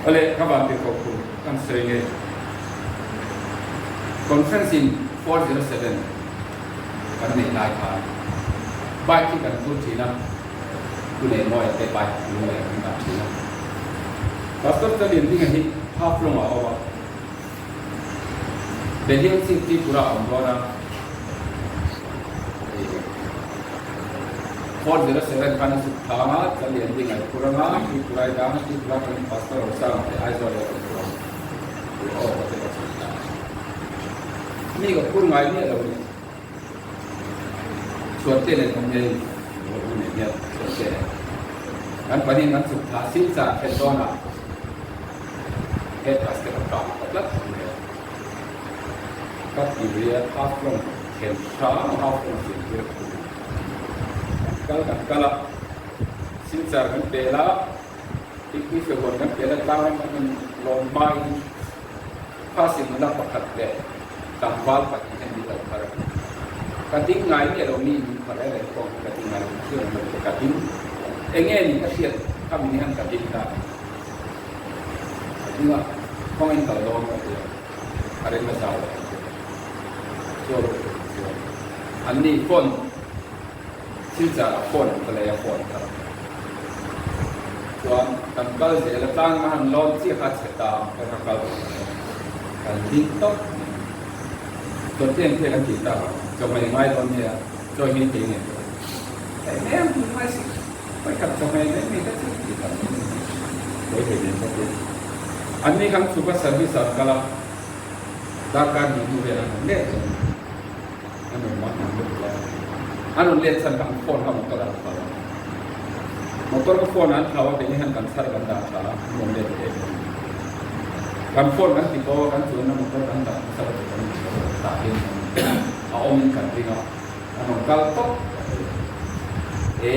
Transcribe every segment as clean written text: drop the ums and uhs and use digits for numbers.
Awle, ka van tirhkoh phur kan sawi nge? Conference in 407 kan neih lai khan bike hi kan phur thin a, Pu Neihmawia te bike lungleiah kan dah thin a. Pastor Chaliandinga hi Haflong ah a awm a, Behliang Chhip Tripura a awm dawn a, 407 khan a chhuk thang a, Chaliandinga i phur anga, Tripura i dang a, Tripura atangin Pastor Rosanga te Aizawl ah a rawn phur ang. Aw ka ti ka chhuk ta. Mi ka phur ngai miah lo ni. Chhuante nen awm ngei rawh u nen hian chhuante nen kan pahnih kan chhuk thla silchar thlen dawnah head basket a kang ta tlat mai a. Ka ti ri a, half long thlen hram a half long siam tir ka tum a. Kan kal kan kal a, silchar kan pel a, Tikpui Fehhuan kan pel a, tlang ram kan lawm hmain Khasi nula pakhat leh tlangval pahnih hian min lo phar a. Ka ding ngai miah lo mi min phar reng reng pawh hi ka ding ngai lo thil ang lo te ka ding. Enge ni ka hriat kha min hian ka ding ta. Ka ding a, kawngin kal dawn ka ti a, a reng a zau lo ka ti a. Chuan chuan an ni phone thil char a phone an ka lei a phone thar. Chuan kan kal zel a tlang a han lawn chiah kha a chhe ta ka ka kal tawh lo kan ding tawp mai. Chuan tlem te kan tih tak ang chaw hmei ngai dawn nia chaw hi thei ngei tawh hei hmel hmu ngai si vawikhat chaw hmei mai mai ka chu tih tak mai ni pawi thei nen bawk in an ni kan chhuk a service ah an kal a darkar hnih hnu vel an rawn let dawn a an rawn mah hman lutuk a an rawn let chhan kha an phone kha motor ah an thlau a motor ka phone ah an thlau a keini hian kan chhar kan dah tha a an rawn let leh em em kan phone kan ti bo a kan chuanna motor kan dah hmasa lutuk kan ti bo tah hian a awm in kan ring a an rawn kal tawp e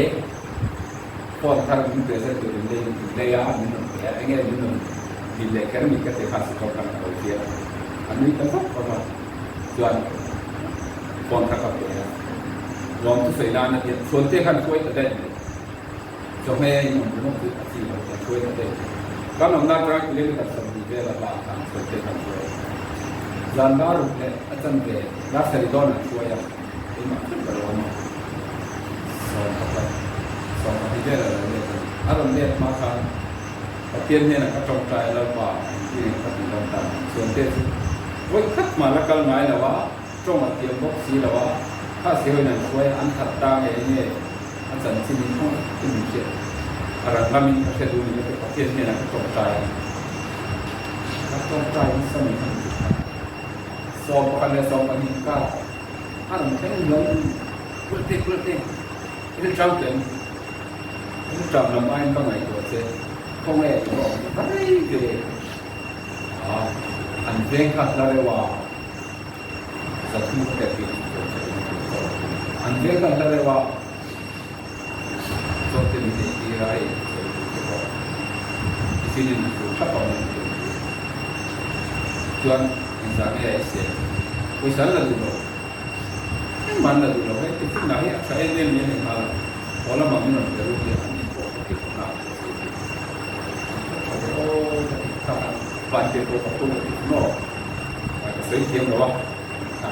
phone thar min present tur in lei in lei a min rawn pe a enge min rawn dil leh kher mi ka ti kha si tawk khan ka lo hria a nui ta vak vak a. Chuan phone kha ka pe a, nuam chu sawi nan a tia, chhuante khan hruai ta daih mai, chawhmeh in awm ringawt chu a chi lo tia hruai ta daih mai. Kan awmna atanga kilometer 20 vel a hla khan chhuante khan hruai a, zan dar ruk leh a chanve dar sarih dawn an hruai a, keimah kher ka lo awm a, 11, 12 vel a lo let a ni. A rawn let hma khan Pathian hnenah ka tawngtai a Lalpa engtin eng ka tih dawn ta ni? Chhuante chu vawi khat mah la kal ngai lo a, tawng a thiam bawk si lo a, kha sihoin an hruai a, an that ta nge nge a chanchin in kawng tak in min hriat a ran lamin ka hre duh ni ka ti Pathian hnenah ka tawngtai a, ka tawngtai nasa mai kha ni tih kha 11 leh 12 kar a rawn thleng hlawm kulh te kulh te thil chang ten. Ṭam lam aiin ka ngaihtuah che, khawnge i va awm mai ve a, an veng kha hla reuh a, zathum ka teh tih tur che in tur ka awm thung, an veng kha hla reuh a, chaw te min ei tir a, hei chaw ei tur te pawh tiffin in tur thlap a awm ang tur chuan engzah nge a i siam, pawisa an la duh lo. Engmah an la duh lo hei, tiffin lah hi a tha em em mai a ni nghal a, haw lamah min rawn pe ru hi an ni pawh ka ti khawp a ka sawi tih an tha tha ve aw ka ti kha khan van tir pawh ka phur ka ti maw ka sawi thiam lo a kha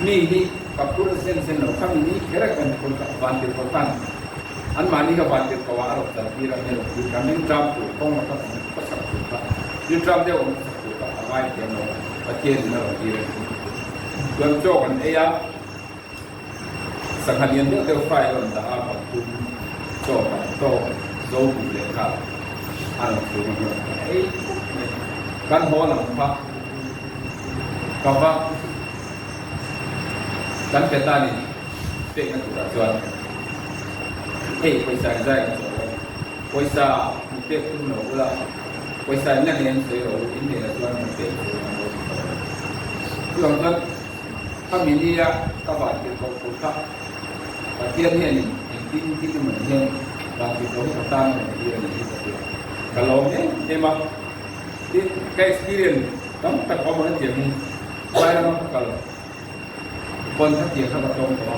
mi hi ka phur zen zen lo kha mi ni kher a kan phur kha van tir pawh khan an mahni kha van tir pawh a rawh chan tir a ni rawh tir kan ring tram tur kawng laka kan khawsak tur kha ring tram deuh an khawsak tur kha a ngai thiam lo a. Pathian in a rawn tir a ni. Chuan chaw kan ei a, sangha lian deuh deuh fry a rawn dah a, pathum chaw tam tawk zo duh leh kha a rawn chhung a hmuh ka ei khawp mai. Kan haw lam kha ka va kan pe ta ni pekna turah chuan hei pawisa engzai kan chaw dawn, pawisa hmu pek tum lo ula, Pawisa in la nen sawi rawh u, in neih ah chuan kan pek chu an lo ti tawh lo. Chuvang chuan khami nia ka van tirh koh tur kha Pathian hianin engtin tin emaw ni hian van tirh koh hi ka tan a rawn tir a nih hi ka ti a, ka lawm em em a. Tin, ka experience tam tak awm ang hetiang hi Vairama ka kal pawn hetiang kha ka tawng tawh a,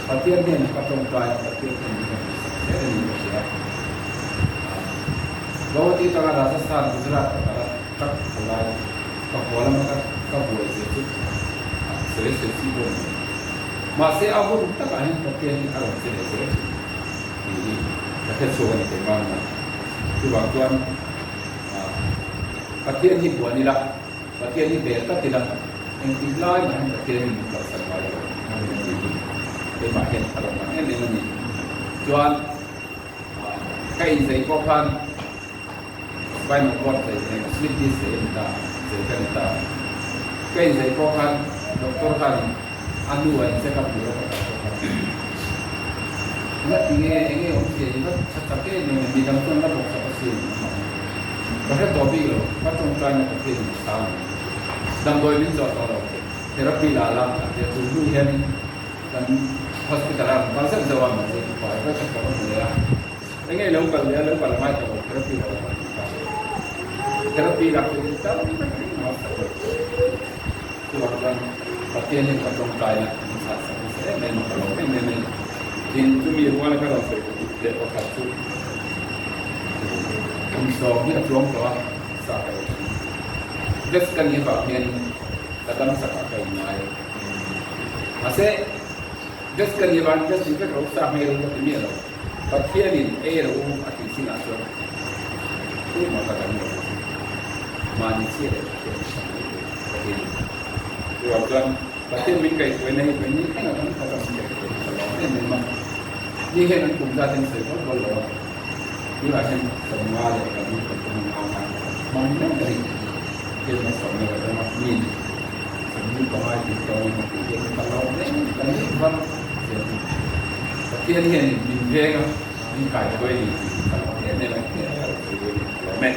Pathian hian ka tawngtai a, Pathian hian min rawn tihsak zel a ni ka hria. Guwahati atanga Rajasthan, Gujarat ka kal a, truck ka lai a, ka haw lama ka ka buai zia chu sawi sawi chi pawh a ni lo. Mahse a hun takah hian Pathian hi a rawn che leh zel thin tih hi ka hre chhuak a ni keimah nuna. Chuvang chuan Pathian hi buan ila, Pathian hi bel tlat ila, engtik lai mah hian Pathian hi min kalsan ngai lo tih hi keimah hian a rawn lang em em a ni. Chuan ka inzei pawh khan spinal cord zai eng slip disc zai a ni ta, zai ka ni ta. Ka inzei pawh khan doctor khanin a hnu a in check up tur a ka kal pawh khan Nga ti nge enge awmzia i va tha tak em em e, midang chuan la bawk sak asin a hmang. Ka hre tawh bik lo, ka tawngtaina Pathian in a chhang ang. Damdawi min zawh tawh lo, therapy la la a tia chu hnu hianin kan hospital a rawn kal zeuh zeuh a, min zir fai vek a ka va hmu leh a. Enge lo kal leh a, lo kal a ngai tawh lo, therapy la la a ti ta. Therapy lak chu in tam vek reng a sak lo. Chuvang chuan Pathian hian ka tawngtaina min chhah sak nasa em em a, ka lawm em em a ni. Tin, chumi ruala ka rawn sawi leh pakhat chu kum sawm hi a chuang tawh a, sa ka ei thin. Vest ka nih avang hianin ka dam sakah ka inngai a. Mahse, vest ka nih avangin vest nih vek lo, sa hmel ka ti miah lo. Pathianin ei ro a tih chinah chuan tumah ka dang lo chu mahni chhia leh Pathian in dang mai tur ka ti a ni. Chuvang chuan Pathian min kaihhruaina hi vawi ni thleng a tam tak a min kaihhruai hi ka lawm em em a. Ni hian an kum zat in sawi bawl bawl lo a, tunah hian sawmnga leh kan in kan tum ang a, hmang mek a ni. Pathian malsawmna ka dawng a, mi sawmnu pangai tih tawngin a tih hian ka lawm em ka ni var zel a ni. Pathian hian min veng a, min kaihruai a ni tih ka lawm em em a, ka lo sawi dawn a ni, ka lawm e.